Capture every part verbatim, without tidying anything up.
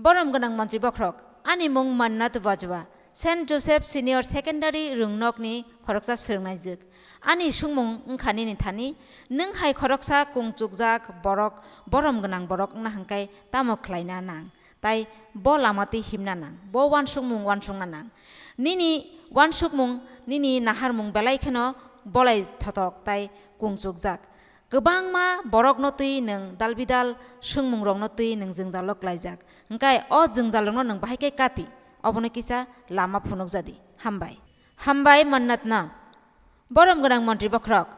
Borom gwnang montri bokhorok, ani mung Mannat Bajwa, Saint Joseph Senior Secondary Rungnokni khoroksa swrwngnaijwk. Ani swngmung wngkha nini thani, nwng hai khoroksa kungchukjak borok, borom gwnang borok wngna hwnkhe tamo khlaina nang? Tai bo lama twi himna nang, bo uansukmung uansukna nang. Nini uansukmung, nini naharmung belai kheno bolai thothok tai kungchukjak. Kwbangma borokno twi nwng dalbidal swngmungrokno twi nwng jwngjalo klaijak. Hwnkhe o jwngjalrokno nwng bahai khe kati, obono kisa lama phunukjadi. Hambai. Hambai Mannatno. Borom gwnang montri bokhorok.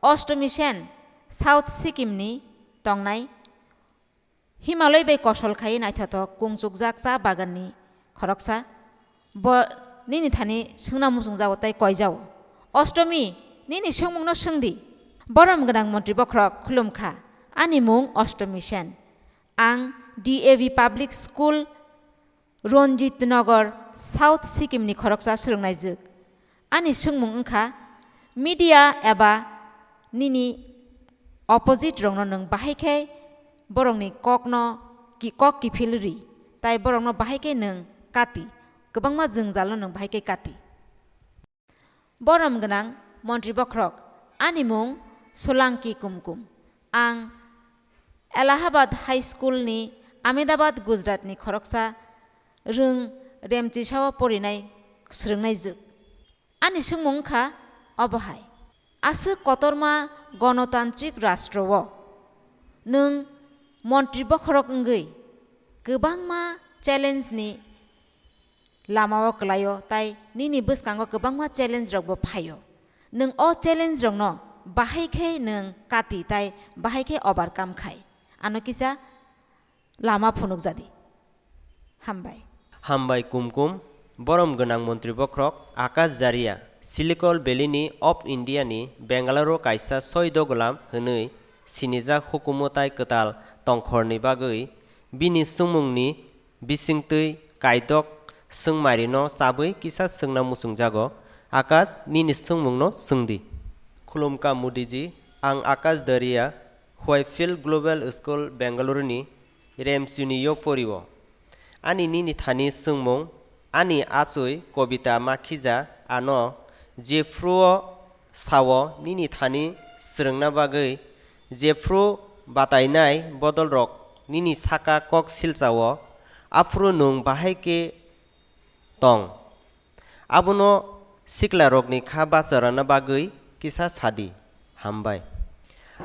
Ostomi Sen, South Sikkim ni tongnai Himaloi bai kosol khai naithothok kungchukjak cha bagan ni khoroksa. Bo nini thani swngna muchungjago tai koijao. Ostomi, nini swngmungno swngdi. Borom gwnang montri bokhorok khulumkha. Ani mung Ostomi Sen. Ang D A V Public School, Ranjit Nagar, South Sikkim ni khoroksa swrwngnaijwk. Ani swngmung wngkha, media eba nini opposite rokno nwng bahai khe borokni kokno ki-, kok kiphil ri, tai borokno bahai khe nwng kati, kwbangma jwngjalo nwng bahai khe kati. Borom gwnang montri bokhorok, ani mung Solanki Kumkum. Ang Allahabad High School ni Ahmedabad, Gujarat ni khoroksa rwng remchisao porinai swrwngnaijwk. Ani swngmung wngkha obo hai, aswk kotorma gonotantrik rastro-o nwng montri bokhorok wngwi kwbangma challenge ni lamao kwlaio, tai nini bwskango kwbangma challenge rokbo phaio. Nwng o challenge rokno bahai khe nwng kati tai bahai khe overcome khai, ano kisa lama phunukjadi. Hambai. Hambai Kumkum, borom gwnang montri bokhorok Akash Jaria, Silicon Valley ni of India ni Bangalore o kaisa soi dogolam hwnwi sinijak hukumu tai kwtal tongkhorni bagwi bini swngmungni bisingtwi kaidok swngmarino chabwi kisa swngna muchungjago. Akash, nini swngmungno swngdi. Khulumkha Modiji, ang Akash Daria, Whitefield Global School, Bengaluru ni Remchini yo phorio. Ani nini thani swngmung, ani achwi Kobita Makhija ano jephru o sao nini thani swrwngna bagwi, jephru batainai bodolrok nini saka kok silchao, aphuru nwng bahai khe tong. Abono siklarokni kha bacharana bagwi kisa sadi. Hambai.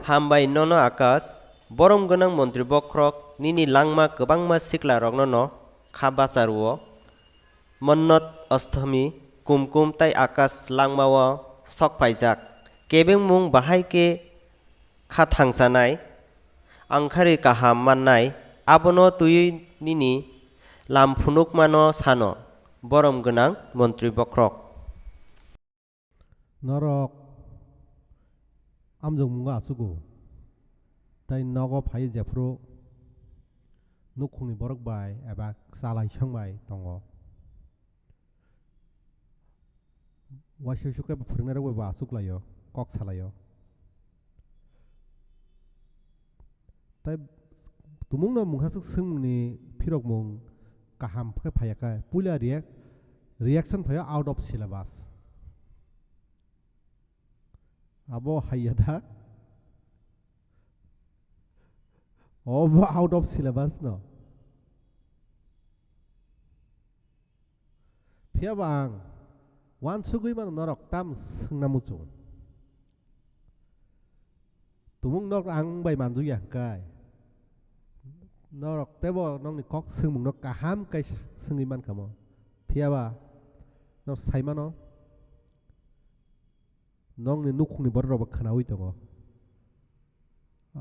Hambai nono Akash, borom gwnang montri bokhorok nini langma kwbangma siklarokno no kha bacharwo. Mannat, Ostomi, Kumkum tai Akash langmao sok phaijak. Kebengmung bahai khe kha thangchanai, angkhari kaham mannai, abono twiwi nini lam phunukmano sano, borom gwnang montri bokhorok. Norok amjokmungo achugo, tai nogo phai jephru nukhungni borok bai eba chalaisong bai tongo. Waisa waisa khe phwrwngnairok bai bo achuk laio, kok salaio. Tai tumungno mungsa swk swngmungni phirokmung kaham khe phaiya khe, puila react-, reaction phaio out of syllabus. Abo haiya da? Obo out of syllabus no. Phiya ba ang uansugwi mano norok tam swngna muchung. Tumung nok ang bai manjukya hwnkhe norok teibo nokni kok swngmungno kaham khe swngwi mankha mo. Phiya ba norok sai mano, nokni nukhungni borok rok bo khwnaui tongo.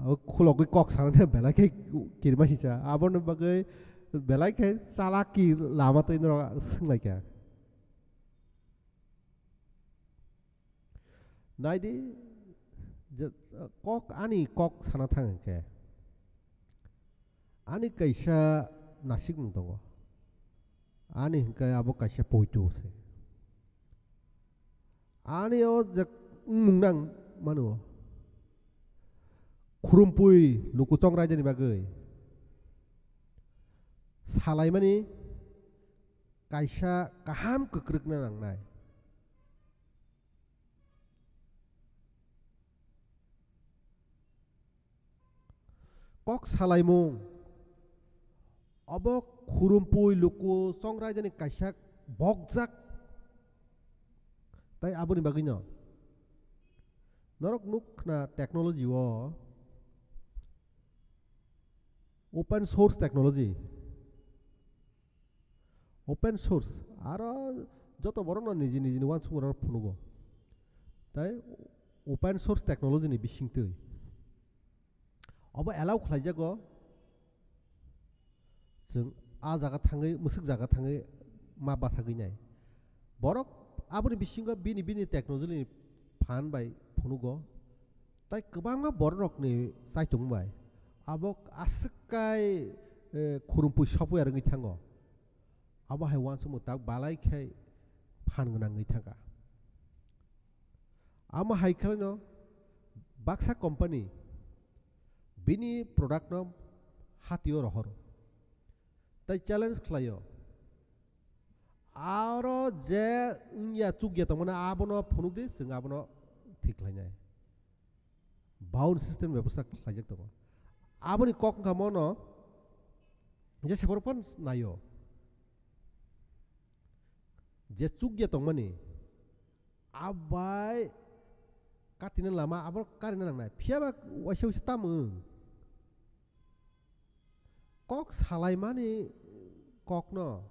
O khulogwi kok sanani belai khe kirima sisa. Aboni bagwi belai khe chalaki lama twi norok swnglaikha. Naidi, je, kok, ani kok sana thang hinkhe, ani kaisa nasikmung tongo. Ani hinkhe abo kaisa poito se. Ani o je wngmung nang mano. Khurumphwi lukuchong raidani bagwi. salaimani kaisa kaham kwkrwkna nangnai. Kok salaimung, obo khurumpui luku chongraidani kaisa bokjak. Tai aboni bagwino norok nukna technology o open source technology. Open source, aro joto borokno niji nijini uansukmung rok phunugo. Tai open source technology ni bisingtwi obo allow khlaijago, chwng a jaga thangwi, mwswk jaga thangwi ma bathagwi nai. Borok aboni bisingo bini, bini technology ni phan bai phunugo. Tai kwbangma borok rokni chaitung bai abo aswk kai, eh, khurumpui software wngwi thango. Abo hai uansukmung tak balai khai phan gwnang wngwi thangkha. Amo hai kheno baksa company bini product no hatio rohoro. Tai challenge khlaio. Aro je wngya chukya tongmani abono phunukdi, chwng abono thik khlainai. Bound system bebosta khlaijak tongo. Aboni kok wngkha mono je seborok phano naio. Je chukya tongmani abai katina lama abo karina nangnai. Phiyaba waisa waisa tamo wng. Kok salaimani kokno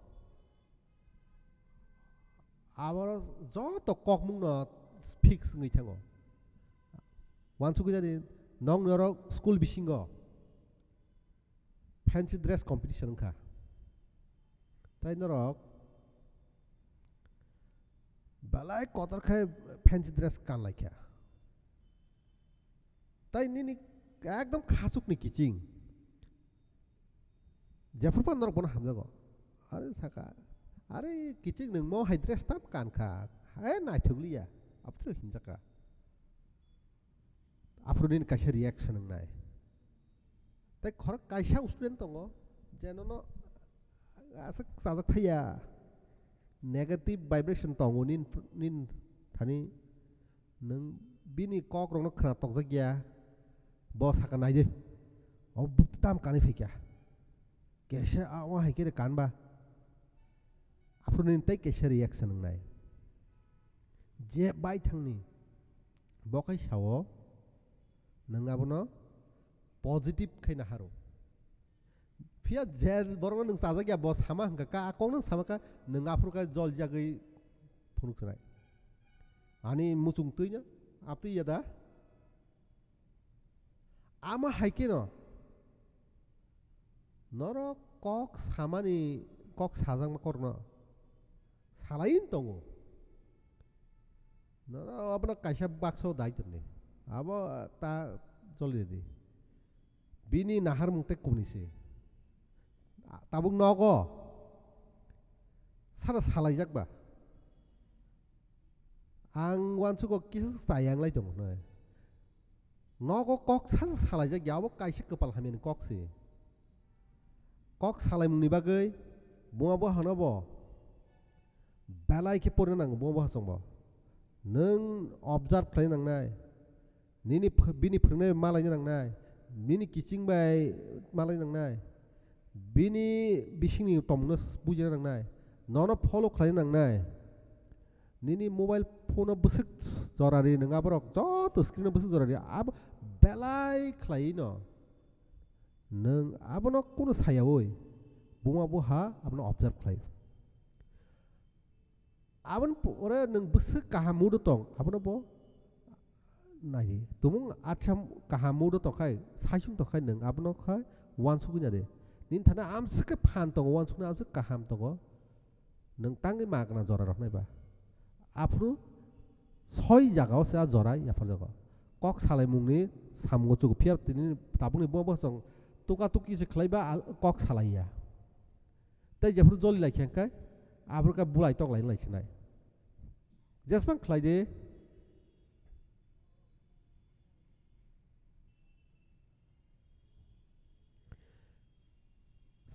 abo joto kokmungno fix wngwi thango. Uansukwi jadi nong norok school bisingo fancy dress competition wngkha. Tai norok belai kotor khe fancy dress kanlaikha. Tai nini ekdom khachukni kiching. Jephru phano norok bono hamjago. Are saka, "Are kiching nwng mo hai dress tam kankha, hai naithokliya," abotro hinjakha. Aphuru nini kaisa reaction wngnai. Tai khorok kaisa student tongo, je nono aswk chajak thaiya, negative vibration tongo nini, nini thani. Nwng bini kokrokno khna tokjak ya, bo saka nai de, o tam kanwi phaikha, kesa a o hai khe de kanba, aphuru nini tei kesa reaction wngnai. Je bai thangni bo khai sao, nwng abono positive khai naharo. Phiya je borokno nwng chajak ya, bo sama hwnkha kha, a kokno sama kha, nwng aphuru khe jol jagwi phunuk chwnai. Ani muchung twi no aptwi ya da? Amo hai khe no norok kok samani, kok sajakma korno salai tongo. Norok abono kaisa baksa dai tongdi. Abo ta choli di. Bini naharmung tei kumni se. Tabuk nogo sana salaijak ba. Ang uansugo kisa chaya wnglai tongo hwnwi. Nogo kok sa salaijak ya, abo kaisa kwpal hamyani kok se. Kok salaimungni bagwi buma bo hano bo belai khe porina nango, buma bo hasongbo. Nwng observe khlai nangnai. Nini ph-, bini phwrwngnai bai malaina nangnai, bini kiching bai malaina nangnai, bini bisingni tongmungno s-, bujina nangnai, nono follow khlaina nangnai. Nini mobile phone-o bwswk jora ri, nwng aborok joto screen-o bwswk jora ri, abo belai khlaiwi no nwng abono kunu sayaui buma buha abono observe khlai. Aboni pore nwng bwswk kaham mood-o tong, abono bo nai di. Tumung acha kaham mood-o tongkhai, saichung tongkhai nwng abono khai uansugwi nai di. Nini thani amswk khe phan tongo, uansuknai amswk kaham tongo. Nwng tangwi magna jora roknai ba. Aphuru soi jaga-o se a jora yapharjago. Kok salaimungni samungo chugo, phiya tini tabukni bo bosong tuka tuki se khlai ba al-, kok salai ya. Tei jephuru joli lai khe hwnkhe, aphuru khe bulai tok lai lai sinai. Jesmang khlai di.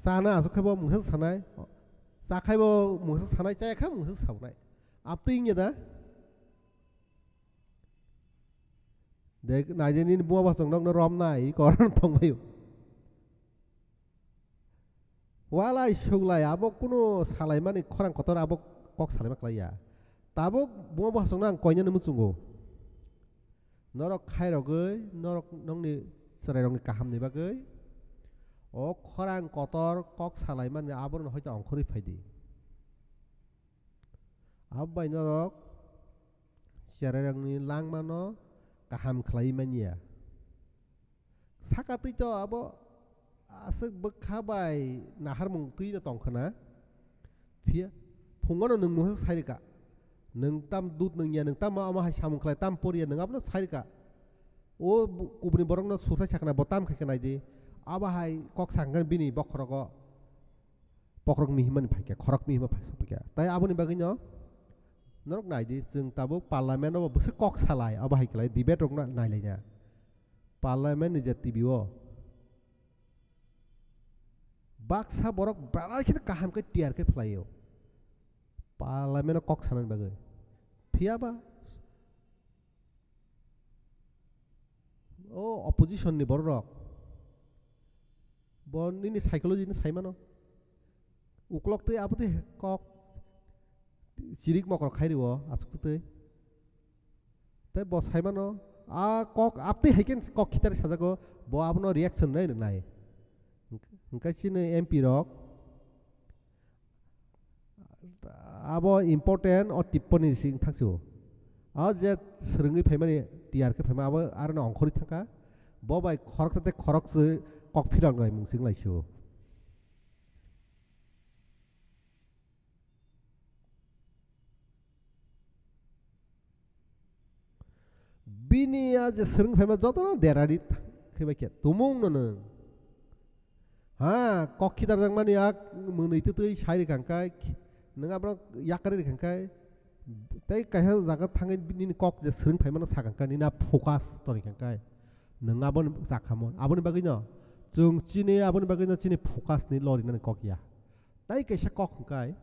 Chana aswk khe bo mungsa sanai, chakhai bo mungsa sanai, chaya khe mungsa saunai. Abtwi wngya da? De, naidi nini buma bosong nokno romnai, koron tongbaio. Walai suglai, abo kunu salaimani khorang kotor abo kok salaima klaiya. Tabuk buma bosongno ang koinani muchungo. Norok khairogwi, norok nokni chwrairokni kahamni bagwi, o khorang kotor kok salaimani abono hoito ongkhorwi phaidi. Abo bai norok chwrairokni langmano kaham khlaiwi manya. Saka twi to abo aswk bwkha bai naharmung twi no tong khna. Phiya phungono nwng mungsa sai rwkha. Nwng tam dud nwngya, nwng tam omo hai samung khlai, tam porya, nwng abono sai rwkha. O bu-, kubuni borokno susai sakna bo tam khai khe naidi. Abo hai kok sakha bini bokhorogo. Bokhorok mihimani phaikha, khorok mihima phai sokphaikha. Tai aboni bagwino norok naidi, chwng tabuk parliament-o bo bwswk kok salai, abo hai khlai debate rokno nailaina. Parliament ni je T V-o baksa borok belai kheno kaham khe tiyar khe phlaio. Parliament-o kok sanani bagwi. Phiyaba o opposition ni borok rok bo nini psychology no sai mano. Uklok twi abo twi kok chirik mokol khai rwo aswk twi. Tei bo sai mano, a kok abtwi hai khe kok khitari sajago, bo abono reaction nai rwnai. Hwnkhe chini M P rok abo important, o tipponi sing thangsu. O je swrwngwi phaimani tiyar khe phaima abo aroni ongkhorwi thangkha. Bo bai khoroksa tei khoroksa kok phirok nai mung sing laisio. Bini a je swrwng phaima jotono derari khe bai khe tumung no nwng. Ha, kok khitarjak mani a mwnwi twtwi sai rwkha hwnkhe, nwng abono yakarwi rwkha hwnkhe, tei kaisa jaga thangwi nini kok je swrwng phaimano sakha hwnkhe, nini a focus tongwi kha hwnkhe, nwng abono chakhamon. Aboni bagwino chwng chini, aboni bagwino chini focus ni lorinani kok ya. Tai kaisa kok hwnkhe,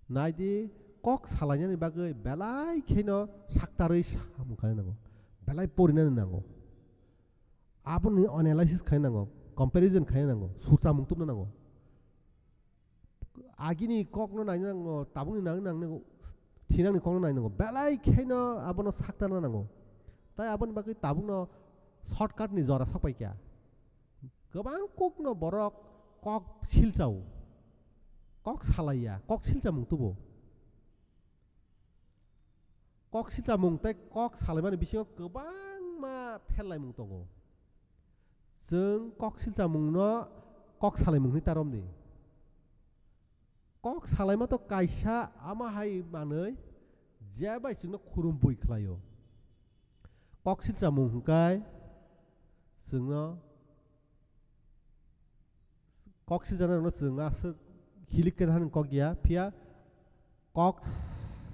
naidi, kok salainani bagwi belai kheno saktarwi samung khaina nango, belai porinani nango. Aboni analysis khaina nango, comparison khaina nango, suchamung tubna nango. Agini kokno naina nango, tabukni nang-, nang-, nango, thinangni kokno naina nango, belai kheno abono saktarna nango. Tai aboni bagwi tabukno shortcut ni jora sokpai kha. Kwbang kokno borok kok silchao. Kok salaiya, kok silchamung tubo. Kok silchamung tei kok salaimani bisingo kwbangma pherlaimung tongo. Chwng kok silchamungno kok salaimung hwnwi ta romdi. Kok salaima to kaisa ama hai manwi je bai chwngno khurumpui khlaio. Kok silchamung hwnkhe chwngno kok silchanai rokno chwng aswk hilik khe nahani kok ya, phiya kok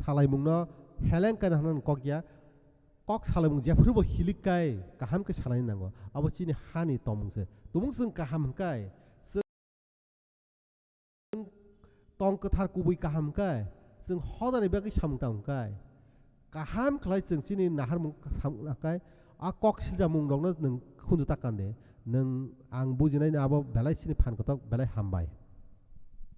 salaimungno heleng khe nahani kok ya. Kok salaimung jephuru bo hilik kai kaham khe salaina nango, abo chini hani tongmung se. Tumung chwng kaham hwnkhe, tong kwthar kubui kaham hwnkhe, chwng hodani bagwi samung tang hwnkhe, kaham khlai chwng chini naharmung samung nakai, a kok silchamung rokno nwng khunju ta kande, nwng ang bujinai abo belai chini phan kotok belai hambai.